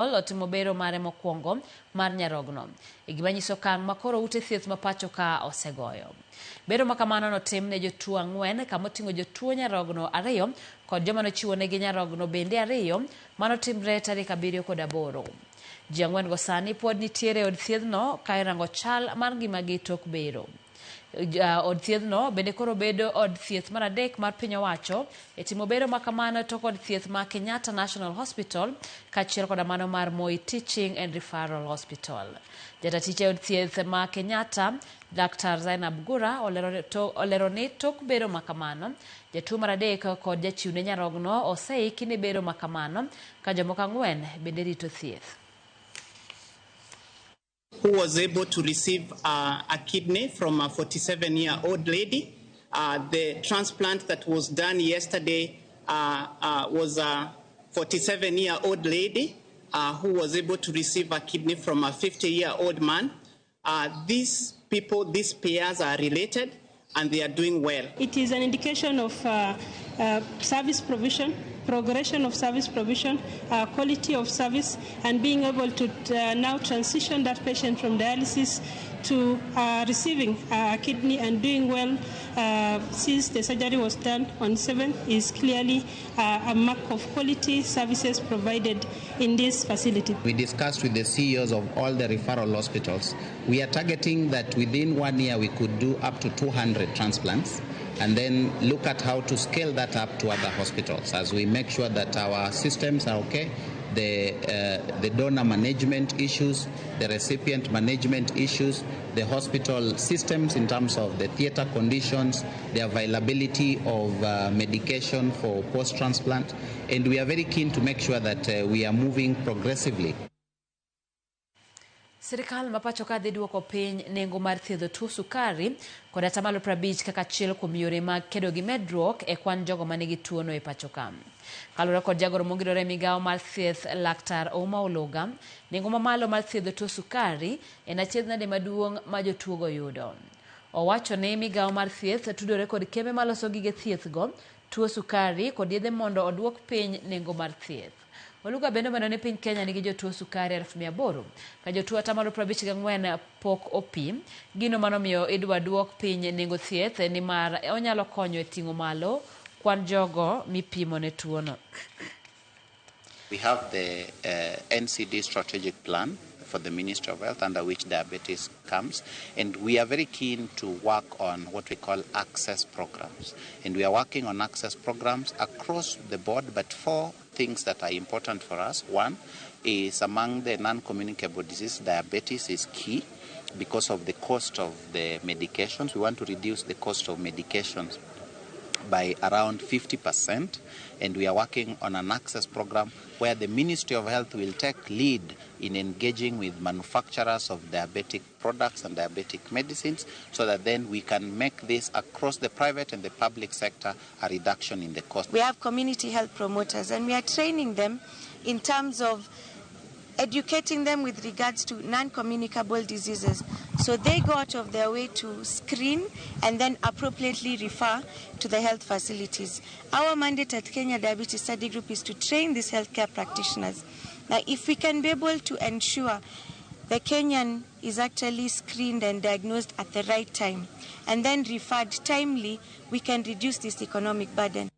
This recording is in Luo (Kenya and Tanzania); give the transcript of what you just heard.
Otimo bero mare mokwongo mar nyarogno. E gima nyiso okang' ma koro ute thieth ma pacho ka osegoyo. Bero ma kamano notim ne jotuo 4 kama oting'o jotuo nyarogno 2 kod joma nochiwo negi nyarogno bende 2 manotimre tarik 7 kod 8. Ji 4 go sani pod nitiere e od thiethno ka irango chal mar ngimagi tok bero. Od thiethno bende koro bedo od thieth mar 3 mar piny owacho e timo bero ma kamano tok od thieth ma Kenyatta National Hospital kaachiel koda mano mar Moi Teaching and Referral Hospital. Jata tich e od thieth ma Kenyatta, Dr. Zainab Gura olero ni tok bero ma kamano, jatuo mar 3 kod jachiwne nyarogno oseiki ne bero ma kamano ka jomoko 4 bende rito thieth. Who was able to receive a kidney from a 47-year-old lady. The transplant that was done yesterday was a 47-year-old lady who was able to receive a kidney from a 50-year-old man. These people, these pairs are related and they are doing well. It is an indication of service provision, progression of service provision, quality of service, and being able to now transition that patient from dialysis to receiving a kidney and doing well since the surgery was done on 7th is clearly a mark of quality services provided in this facility. We discussed with the CEOs of all the referral hospitals. We are targeting that within 1 year we could do up to 200 transplants, and then look at how to scale that up to other hospitals as we make sure that our systems are okay, the donor management issues, the recipient management issues, the hospital systems in terms of the theater conditions, the availability of medication for post-transplant, and we are very keen to make sure that we are moving progressively. Sirikal ma pacho ka dhi duoko piny nengo mar thiedho tuo sukari kod atamalo 50 kaka achiel kuom yore mag kedo gi medruok e kwan jogo manigi tuono e pacho ka. Kaluwore kod jagoro mongirore e migawo mar thieth Laktar Ouma Oluga, nengo mamalo mar thiedho tuo sukari en achiedh nade maduong' ma jotuogo yudo. Owacho ni migawo mar thieth tudore kod kembe maloso gige thieth go, tuo sukari kod yedhe mondo oduok piny nengo mar thieth. Oluga bende omedo ni piny Kenya nigi jotuo sukari 800,000 ka jotuo atamalo 54 pok opim, gino manomiyo idwa duok piny nengo thieth nimar onyalo konyo e ting'o malo kwan jogo mipimo ne tuono. We have the NCD strategic plan for the Ministry of Health, under which diabetes comes, and we are very keen to work on what we call access programs. And we are working on access programs across the board, but 4 things that are important for us. One is among the non-communicable diseases, diabetes is key because of the cost of the medications. We want to reduce the cost of medications by around 50%, and we are working on an access program where the Ministry of Health will take lead in engaging with manufacturers of diabetic products and diabetic medicines so that then we can make this across the private and the public sector a reduction in the cost. We have community health promoters and we are training them in terms of educating them with regards to non-communicable diseases. So they go out of their way to screen and then appropriately refer to the health facilities. Our mandate at Kenya Diabetes Study Group is to train these healthcare practitioners. Now, if we can be able to ensure the Kenyan is actually screened and diagnosed at the right time and then referred timely, we can reduce this economic burden.